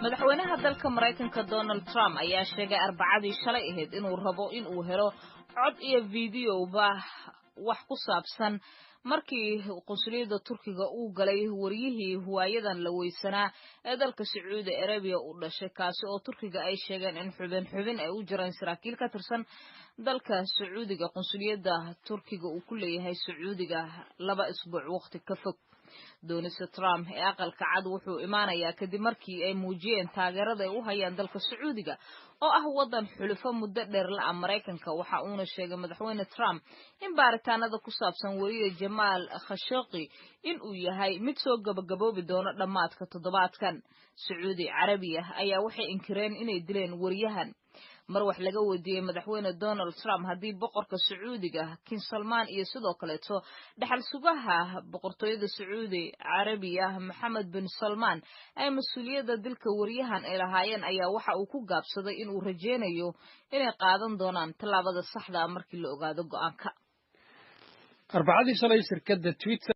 Madaxweynaha dalka Maraykanka Donald Trump ayaa sheegay Arbacadii shalay ahayd inuu rabo in uu helo cod iyo fiidiyowba wax ku saabsan markii qunsuliyadda Turkiga uu galay wariyihii huwaayadan la weysanaa ee dalka Sacuudi Arabiya u dhashay, kaasi oo Turkiga ay sheegeen in xubin xubin ay u jireen saraakiil ka tirsan dalka Sacuudiga qunsuliyadda Turkiga uu ku leeyahay Sacuudiga 2 isbuuc waqti ka fog. Doonista Trump ee Aqalka Cad wuxuu imaanayaa kadib markii ay muujiyeen taageerada ay u hayaan dalka Sacuudiga oo ah waddan xulufo muddo dheer la ah Maraykanka. Waxa uuna sheegay Madaxweyne Trump in baaritaanada ku saabsan weriye Jamaal Khashoggi in uu yahay mid soo gabagaboobi doono dhammaadka toddobaadkan. Sacuudi Carabiya ayaa waxay inkireen inay dileen weriyahan. Mar wax laga weydiiyey Madaxweyne Donald Trump haddii boqorka Sacuudiga King Salmaan iyo sidoo kaleeto dhaxal sugaha boqortooyada Sacuudi Carabiya Maxamed bin Salmaan ay mas-uuliyadda dilka wariyahan ay lahaayeen, ayaa waxa uu ku gaabsaday inuu rajeynayo inay qaadan doonaan tallaabada saxda ah markii la ogaado go'aanka. Arbacadii shalay shirkadda Twitter